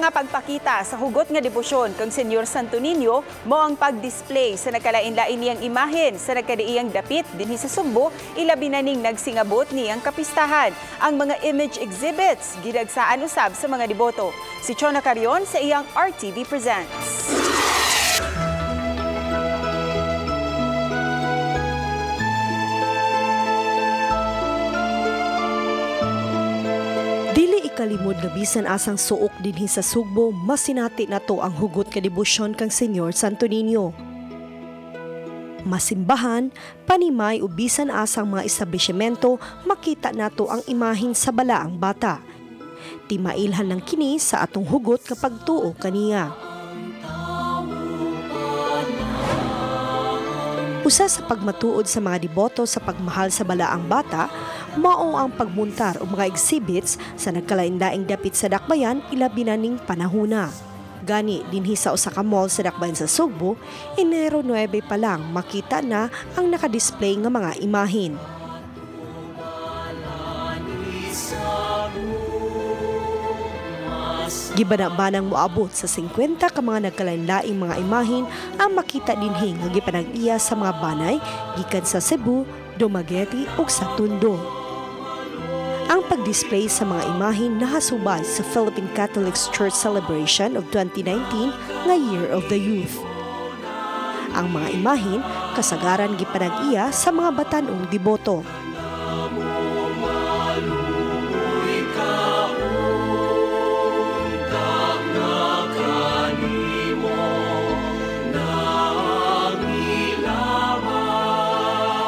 mga pagpakita sa hugot nga debosyon kang Senyor Santo Niño mo ang pagdisplay sa nagkalain-lain niyang imahen sa nagkadiiyang dapit dinhi sa Sugbo, ilabi na ning nagsingabot niyang kapistahan. Ang mga image exhibits gidagsaan usab sa mga deboto. Si Chona Carion sa iyang RTV Presents. Dili ikalimod nga bisan asang suok dinhi sa Sugbo, masinati nato ang hugot ka debosyon kang Senyor Santo Niño. Masimbahan, panimay o bisan asang mga establishmento, makita nato ang imahin sa balaang bata. Timailhan lang kini sa atong hugot kapag tuo kaniya. Usa sa pagmatuod sa mga deboto sa pagmahal sa balaang bata, mao ang pagmuntar o mga exhibits sa nagkalain-laing dapit sa Dakbayan ilabi na ning panahuna. Gani dinhi sa usa ka mall sa Dakbayan sa Sugbo, Enero 9 pa lang makita na ang nakadisplay nga mga imahin. Gibana-banang moabot sa 50 ka mga nagkalain-laing mga imahin ang makita dinhi nga gipanag-iya sa mga banay gikan sa Cebu, Dumaguete ug sa Tondo. Ang pagdisplay sa mga imahin nahasubay sa Philippine Catholic Church Celebration of 2019 nga Year of the Youth. Ang mga imahin kasagaran gipanag-iya sa mga batan-ong deboto.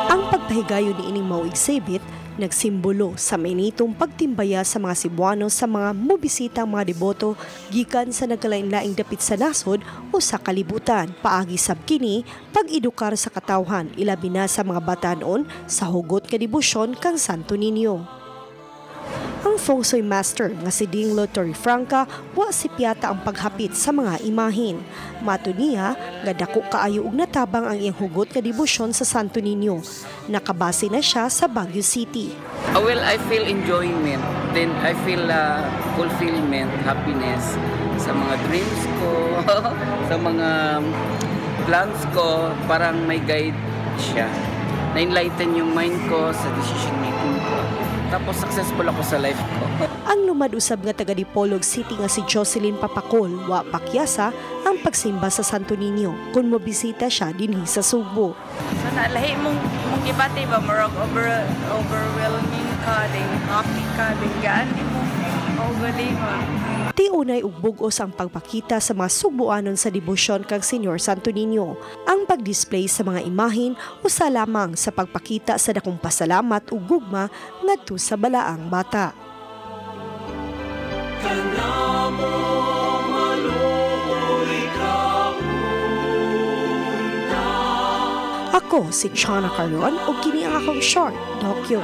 Ang pagpahigayon ni ining mao exhibit nagsimbolo sa mainitong pagtimbaya sa mga Cebuano sa mga mobisitang mga deboto gikan sa nagkalain-laing dapit sa nasod o sa kalibutan. Paagi sab kini pag-edukar sa katawhan ilabi na sa mga batan-on sa hugot nga debosyon kang Santo Niño. Ang Feng Shui Master nga si Dinglo Torrefranca wa si piyata ang paghapit sa mga imahin. Mato niya nga dako kaayo og natabang ang iyang hugot nga debosyon sa Santo Niño. Nakabase na siya sa Baguio City. Well, I feel enjoyment. Then I feel fulfillment, happiness sa mga dreams ko, sa mga plans ko. Parang may guide siya. Na-enlighten yung mind ko sa decision making ko. Tapos successful ako sa life ko. Ang lumad usab nga taga Dipolog City nga si Jocelyn Papacol wa pakyasa ang pagsimba sa Santo Niño kung mobisita siya dinhi sa Sugbo. So nalahi mong gibati ba murag overwhelming ka ding happy ka ding gaan nimo kaugalingon. Tiunay ug bug-os ang pagpakita sa mga Sugboanon sa debosyon kang Senyor Santo Niño. Ang pagdisplay sa mga imahin usa lamang sa pagpakita sa dakong pasalamat ug gugma ngadto sa balaang bata. Ako si Chona Caron ug kini ang akong short docu.